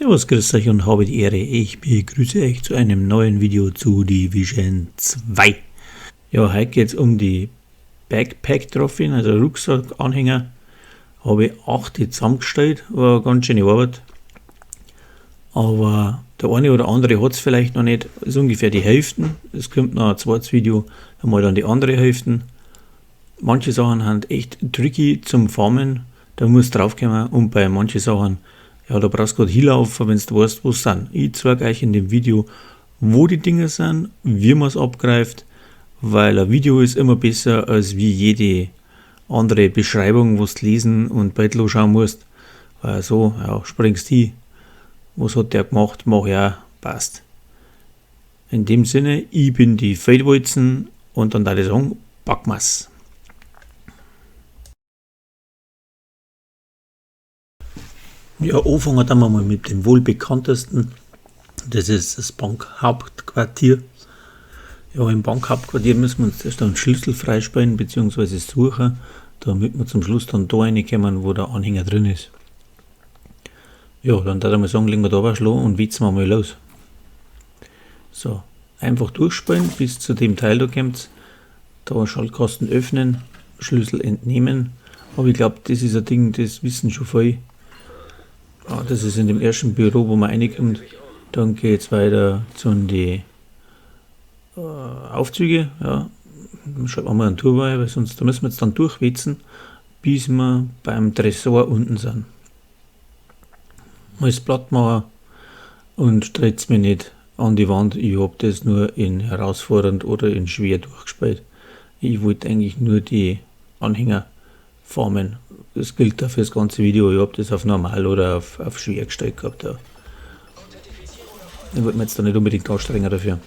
Servus, grüß euch und habe die Ehre. Ich begrüße euch zu einem neuen Video zu Division 2. Ja, heute geht's um die Backpack Trophy, also Rucksackanhänger. Habe ich 8 zusammengestellt, war eine ganz schöne Arbeit. Aber der eine oder andere hat's vielleicht noch nicht, ist ungefähr die Hälfte. Es kommt noch ein zweites Video, da mal dann die andere Hälfte. Manche Sachen sind echt tricky zum Farmen, da musst du drauf kommen, und bei manchen Sachen, ja, da brauchst du grad hinlaufen, wenn du weißt, wo sie sind. Ich zeig euch in dem Video, wo die Dinger sind, wie man's abgreift, weil ein Video ist immer besser als wie jede andere Beschreibung, wo du lesen und Bild schauen musst. Weil so, ja, springst hin, was hat der gemacht, mach ich auch, passt. In dem Sinne, ich bin die Feldwalzen und dann würde ich sagen, packen wir's. Ja, anfangen dann wir mal mit dem wohlbekanntesten, das ist das Bankhauptquartier. Ja, im Bankhauptquartier müssen wir uns erst einen Schlüssel freispielen beziehungsweise suchen, damit wir zum Schluss dann da reinkommen, wo der Anhänger drin ist. Ja, dann würde ich mal sagen, legen wir da was los und witzen wir mal los. So, einfach durchspielen, bis zu dem Teil da kommt's. Da Schaltkasten öffnen, Schlüssel entnehmen. Aber ich glaub, das ist ein Ding, das wissen schon viele. Ah, das ist in dem ersten Büro, wo man reinkommt. Dann geht's weiter zu den Aufzüge. Ja, dann schalten wir mal einen Turbo ein, weil sonst, da müssen wir jetzt dann durchwetzen, bis wir beim Tresor unten sind. Mal das Blatt machen und dreht's mir nicht an die Wand. Ich hab das nur in herausfordernd oder in schwer durchgespielt. Ich wollte eigentlich nur die Anhänger farmen. Das gilt auch für das ganze Video. Ich hab das auf normal oder auf schwer gestellt gehabt. Ja. Ich wollte mir jetzt da nicht unbedingt anstrengen dafür.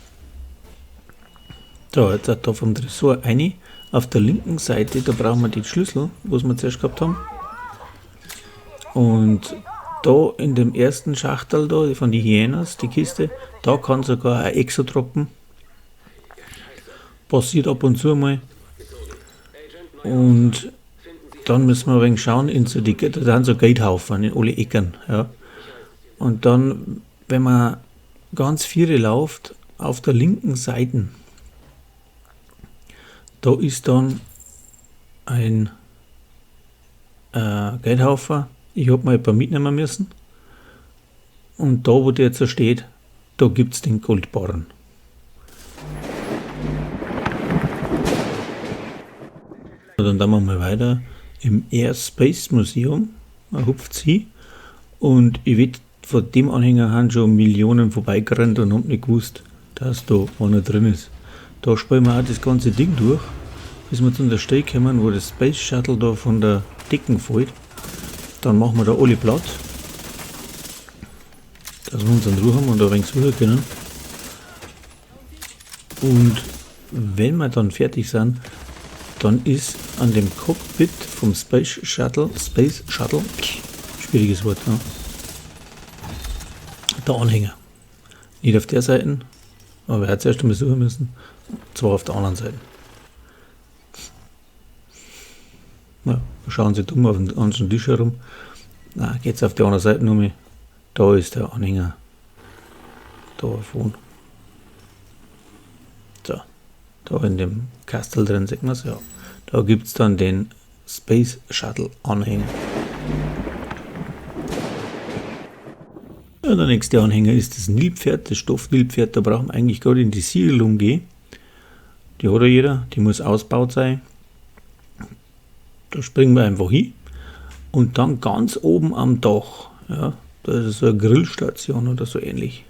So, jetzt da vom Tresor rein. Auf der linken Seite, da brauchen wir die Schlüssel, was wir zuerst gehabt haben. Und da in dem ersten Schachtel da, von den Hyenas, die Kiste, da kann sogar ein Exo droppen. Passiert ab und zu mal. Und dann müssen wir ein wenig schauen, in so die, da sind so Geldhaufen in alle Ecken. Ja. Und dann, wenn man ganz viere läuft, auf der linken Seite, da ist dann ein Geldhaufen. Ich hab mal ein paar mitnehmen müssen. Und da, wo der jetzt so steht, da gibt's den Goldbarren. Und dann gehen wir mal weiter im Airspace Museum. Man hupft sie. Und ich weet, vor dem Anhänger haben schon Millionen vorbeigerannt und haben nicht gewusst, dass da einer drin ist. Da spielen wir auch das ganze Ding durch, bis wir zu der Stelle kommen, wo das Space Shuttle da von der Decken fällt. Dann machen wir da alle platt, dass wir uns in Ruhe haben und ein wenig suchen können. Und wenn wir dann fertig sind, dann ist an dem Cockpit vom Space Shuttle, Space Shuttle, schwieriges Wort, ne? Der Anhänger. Nicht auf der Seite, aber wir hätten zuerst einmal suchen müssen, zwar auf der anderen Seite. Ja, schauen Sie dumm auf den ganzen Tisch herum. Na, geht's auf die andere Seite nochmal. Da ist der Anhänger. Da vorne. So, da in dem Kastel drin sieht man's, ja. Da gibt's dann den Space Shuttle Anhänger. Ja, der nächste Anhänger ist das Nilpferd, das Stoffnilpferd. Da brauchen wir eigentlich gerade in die Siedlung gehen. Die hat ja jeder, die muss ausgebaut sein. Da springen wir einfach hin. Und dann ganz oben am Dach, ja, da ist so eine Grillstation oder so ähnlich.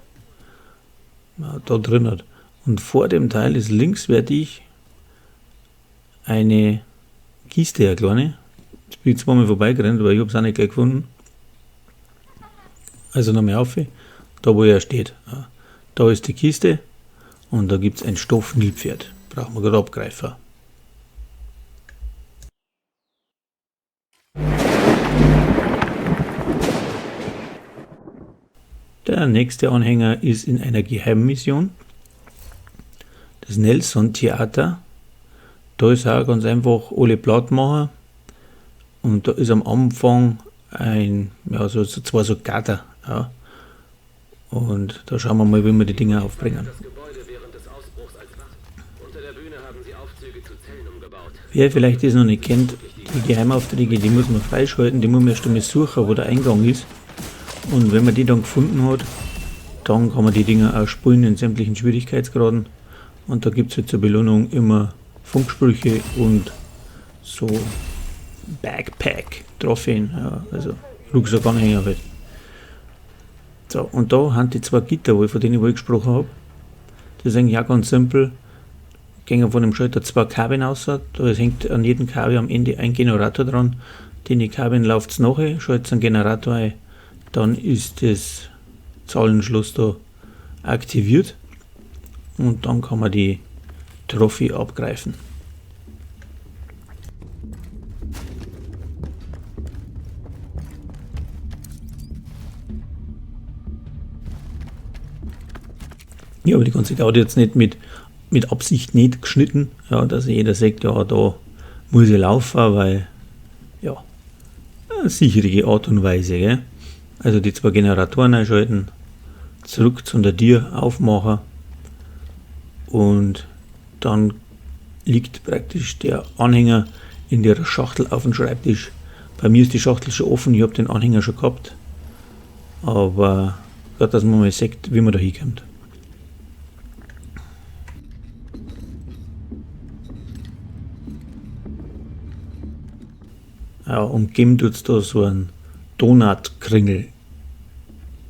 Ja, da drin hat. Und vor dem Teil ist linkswertig eine Kiste, eine kleine. Jetzt bin ich zweimal vorbeigerannt, aber ich hab's auch nicht gleich gefunden. Also nochmal auf, da wo er steht. Ja, da ist die Kiste und da gibt's ein Stoffnilpferd. Brauchen wir gerade abgreifen. Der nächste Anhänger ist in einer Geheimmission. Das Nelson Theater. Da ist auch ganz einfach alle platt machen. Und da ist am Anfang ein, ja, so, so zwei so Gatter. Ja. Und da schauen wir mal, wie wir die Dinger aufbringen. Wer vielleicht das noch nicht kennt, die Geheimaufträge, die muss man freischalten, die muss man erst einmal suchen, wo der Eingang ist. Und wenn man die dann gefunden hat, dann kann man die Dinger auch spielen in sämtlichen Schwierigkeitsgraden. Und da gibt's halt zur Belohnung immer Funksprüche und so Backpack-Trophäen, ja, also Rucksackanhänger halt. So, und da haben die zwei Gitter, von denen ich gesprochen hab. Das ist eigentlich auch ganz simpel. Gehen von dem Schalter zwei Kabeln raus, da hängt an jedem Kabel am Ende ein Generator dran. Den Kabeln läuft's nachher, schaltet einen Generator ein, dann ist das Zahlenschloss da aktiviert und dann kann man die Trophy abgreifen. Ja, aber die ganze Gaudi jetzt nicht mit Absicht nicht geschnitten, ja, dass jeder sagt, ja, da muss ich laufen, weil, ja, eine sichere Art und Weise, gell? Also die zwei Generatoren einschalten, zurück zu der Tür aufmachen und dann liegt praktisch der Anhänger in der Schachtel auf dem Schreibtisch. Bei mir ist die Schachtel schon offen, ich hab den Anhänger schon gehabt, aber grad, dass man mal sieht, wie man da hinkommt. Ja, und geben tut's da so einen Donutkringel.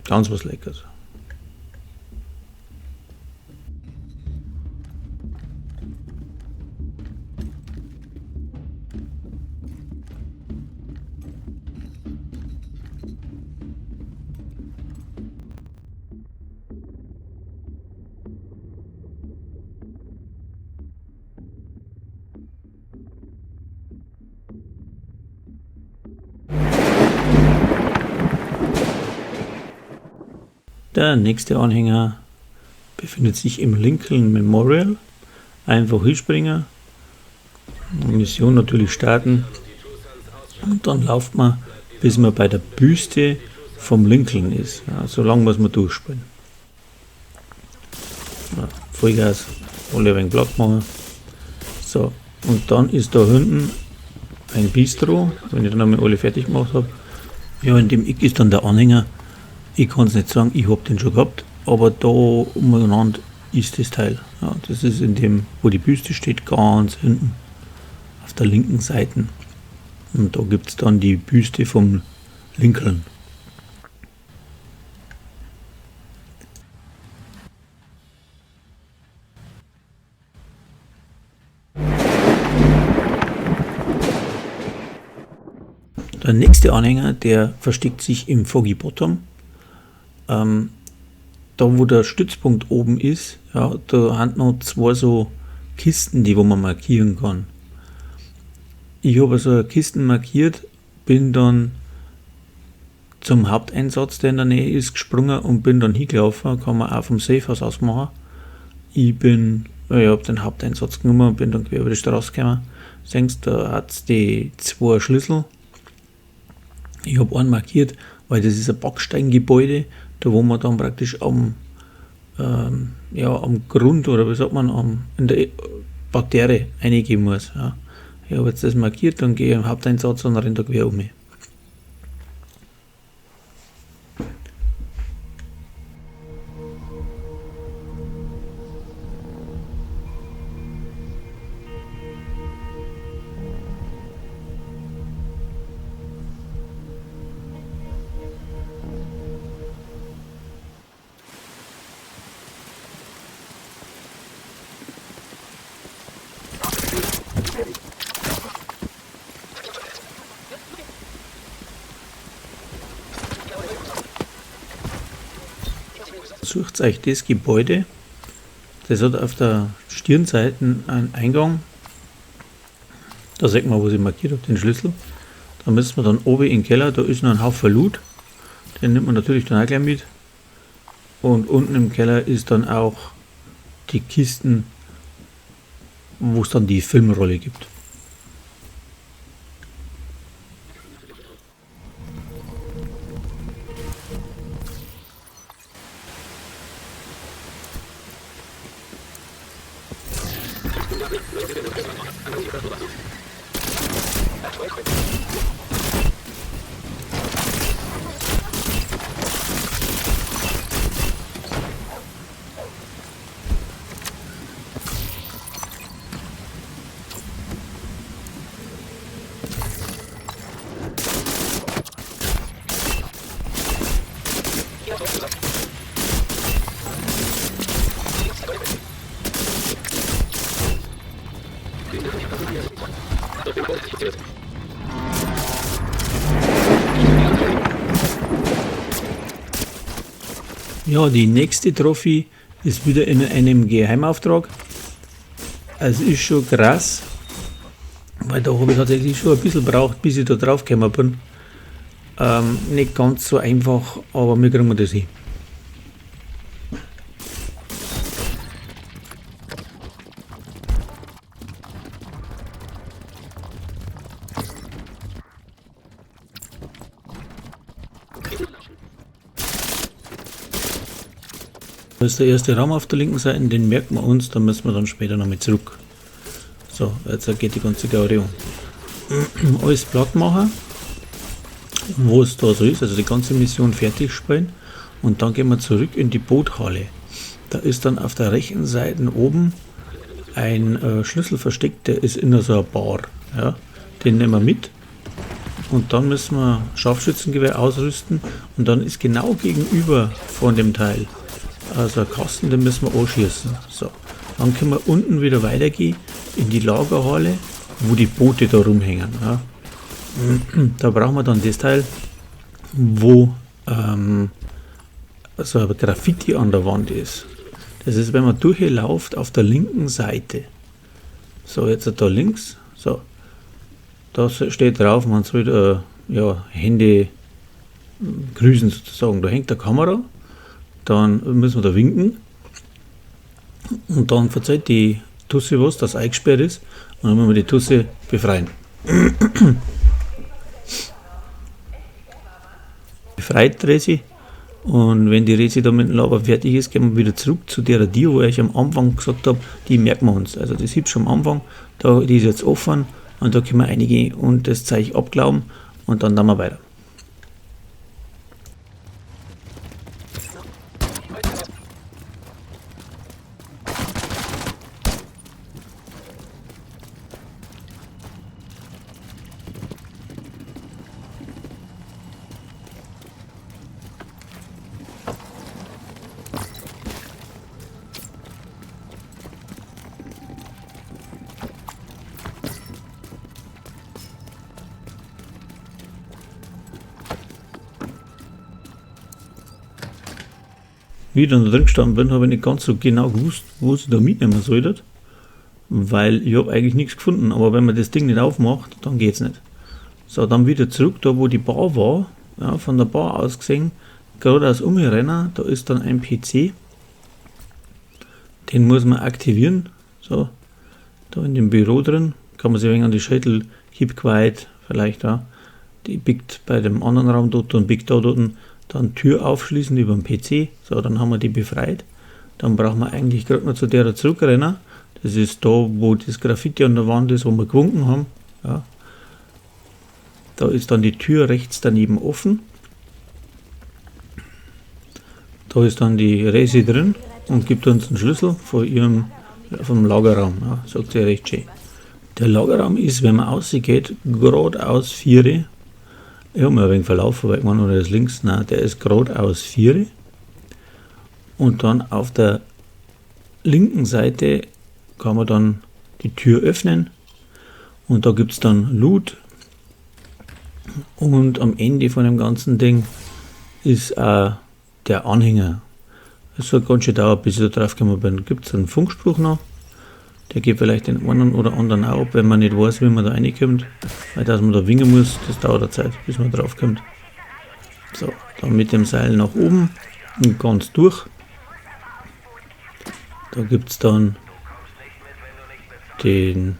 Ganz was Leckeres. Der nächste Anhänger befindet sich im Lincoln Memorial. Einfach hinspringen, Mission natürlich starten und dann lauft man, bis man bei der Büste vom Lincoln ist. Ja, so lange muss man durchspielen. Ja, Vollgas, alle ein wenig Platz machen. So, und dann ist da hinten ein Bistro, wenn ich dann einmal alle fertig gemacht hab. Ja, in dem Eck ist dann der Anhänger. Ich kann's nicht sagen, ich hab den schon gehabt, aber da umeinander ist das Teil. Ja, das ist in dem, wo die Büste steht, ganz hinten auf der linken Seite. Und da gibt's dann die Büste vom Lincoln. Der nächste Anhänger, der versteckt sich im Foggy Bottom. Da wo der Stützpunkt oben ist, ja, da haben noch zwei so Kisten, die wo man markieren kann. Ich habe also Kisten markiert, bin dann zum Haupteinsatz, der in der Nähe ist, gesprungen und bin dann hingelaufen. Kann man auch vom Safehouse aus machen. Ich hab den Haupteinsatz genommen und bin dann quer über die Straße gekommen. Siehst du, da hat's die zwei Schlüssel. Ich hab einen markiert, weil das ist ein Backsteingebäude, da wo man dann praktisch am Grund oder wie sagt man, in der Parterre reingehen muss. Ja. Ich hab jetzt das markiert, dann gehe ich im Haupteinsatz und renne da quer um mich. Sucht euch das Gebäude, das hat auf der Stirnseite einen Eingang, da sieht man, wo ich markiert hab, den Schlüssel. Da müssen wir dann oben in den Keller, da ist noch ein Haufen Loot, den nimmt man natürlich dann auch gleich mit. Und unten im Keller ist dann auch die Kisten, wo es dann die Filmrolle gibt. Ja, die nächste Trophy ist wieder in einem Geheimauftrag. Es ist schon krass, weil da habe ich tatsächlich schon ein bisschen gebraucht, bis ich da drauf gekommen bin. Nicht ganz so einfach, aber wir kriegen das hin. Das ist der erste Raum auf der linken Seite, den merken wir uns, da müssen wir dann später noch mit zurück. So, jetzt geht die ganze Gaudi um. Alles platt machen, wo es da so ist, also die ganze Mission fertig spielen und dann gehen wir zurück in die Boothalle. Da ist dann auf der rechten Seite oben ein Schlüssel versteckt, der ist in so einer Bar. Ja, den nehmen wir mit und dann müssen wir Scharfschützengewehr ausrüsten und dann ist genau gegenüber von dem Teil also ein Kasten, den müssen wir anschießen. So, dann können wir unten wieder weitergehen in die Lagerhalle, wo die Boote da rumhängen. Ja. Da brauchen wir dann das Teil, wo so ein Graffiti an der Wand ist. Das ist, wenn man durchläuft, auf der linken Seite. So, jetzt da links. So, da steht drauf, man soll ja, Hände grüßen sozusagen. Da hängt der Kamera. Dann müssen wir da winken und dann verzeiht die Tusse was, dass eingesperrt ist und dann müssen wir die Tusse befreien. Befreit Resi und wenn die Resi da mit dem Laber fertig ist, gehen wir wieder zurück zu der Tür, wo ich am Anfang gesagt habe, die merken wir uns. Also das hübsch am Anfang, da, die ist jetzt offen und da können wir reingehen und das Zeug abglauben und dann wir weiter. Wie ich dann da drin gestanden bin, habe ich nicht ganz so genau gewusst, wo ich da mitnehmen sollte, weil ich habe eigentlich nichts gefunden, aber wenn man das Ding nicht aufmacht, dann geht's nicht. So, dann wieder zurück, da wo die Bar war, ja, von der Bar aus gesehen, geradeaus umrennen, da ist dann ein PC, den muss man aktivieren, so, da in dem Büro drin, kann man sich ein wenig an die Schädel, keep quiet, vielleicht, ja, die biegt bei dem anderen Raum dort und biegt da dort, dann Tür aufschließen über den PC, so, dann haben wir die befreit. Dann brauchen wir eigentlich gerade noch zu der zurückrennen. Das ist da, wo das Graffiti an der Wand ist, wo wir gewunken haben. Ja. Da ist dann die Tür rechts daneben offen. Da ist dann die Resi drin und gibt uns einen Schlüssel von ihrem, vom Lagerraum. Ja, sagt sie recht schön. Der Lagerraum ist, wenn man rausgeht, geradeaus 4. Ich habe mir ein wenig verlaufen, weil ich meine, oder ist links? Nein, der ist geradeaus 4. Und dann auf der linken Seite kann man dann die Tür öffnen. Und da gibt es dann Loot. Und am Ende von dem ganzen Ding ist auch der Anhänger. Es hat ganz schön dauert, bis ich da drauf gekommen bin. Gibt es einen Funkspruch noch? Der geht vielleicht den einen oder anderen auch ab, wenn man nicht weiß, wie man da reinkommt. Weil dass man da winken muss, das dauert eine Zeit, bis man drauf kommt. So, dann mit dem Seil nach oben und ganz durch. Da gibt es dann den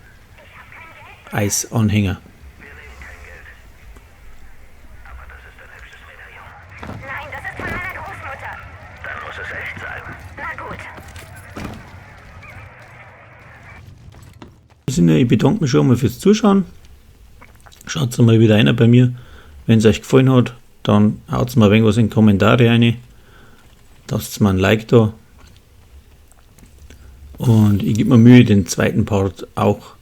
Eisanhänger. Nein, das ist von meiner Großmutter. Dann muss es echt sein. Na gut. Ich bedanke mich schon mal fürs Zuschauen. Schaut mal wieder rein bei mir. Wenn es euch gefallen hat, dann haut mal ein wenig was in die Kommentare rein. Lasst mal ein Like da. Und ich gebe mir Mühe, den zweiten Part auch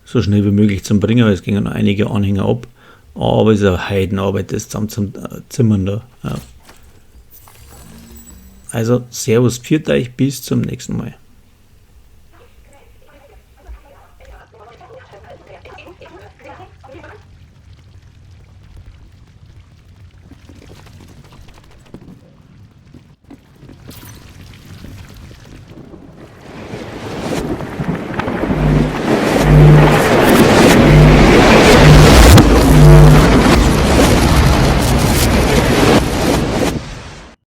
so schnell wie möglich zu bringen, weil es gingen noch einige Anhänger ab. Aber es ist eine Heidenarbeit, das zusammen zum Zimmern da. Ja. Also, Servus, pfiat euch, bis zum nächsten Mal.